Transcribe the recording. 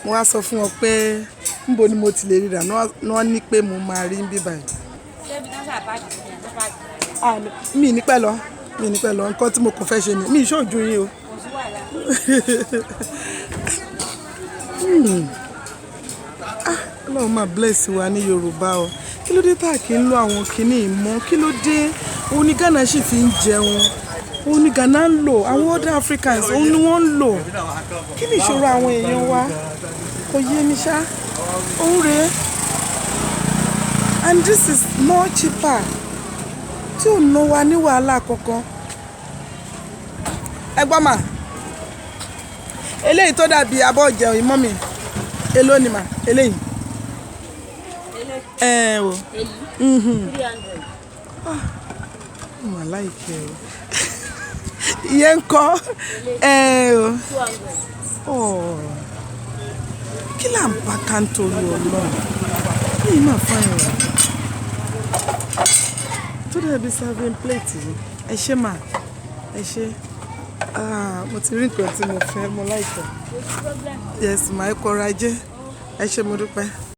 Mo wá sọ fún wọn pé níbo ni mo ti lè rí rà, ní wọ́n ní pé mo máa rí níbí báyìí. Ah, mi ní pẹ́ lọ, mi ní pẹ́ lọ. Nǹkan tí mo kàn fẹ́ ṣe ni, mi ò ṣojú yín o. Ah, Ọlọ́run máa bless wa ní Yorùbá o. Kí ló dé tá kí n lo àwọn kíní yìí mọ́? Kí ló dé? Òun ni Ghana sì fi ń jẹun. Òun ni Ghana ń lò. Àwọn other Africans, òun ni wọ́n ń lò. Kí ni ìṣòro àwọn èèyàn wa? Kò yé mi ṣá. Òun rèé. And this is more cheaper. Tí ò ná wa ní wàhálà kankan. Ẹ gbọ́ mà. Eléyìí tó dàbí abọ́ ìjẹun yìí, mummy. Èló ni mà? Eléyìí. Ẹ o. Èyí, 300. Ah, mo mà like ẹ o. Ìyẹn ń kọ́. Ẹ o. 200. Oh. Kí là ń bá ká ń torí Ọlọ́run? Eléyìí máa fine o. Tó dàbí serving plate yìí. Ẹ ṣé mà. Ẹ ṣé. Ah, mo ti rí nǹkan tí mo fẹ́, mo like ẹ. Yes ma, ẹ kú ọrọ̀ ajé. Ẹ ṣé, mo dúpẹ́.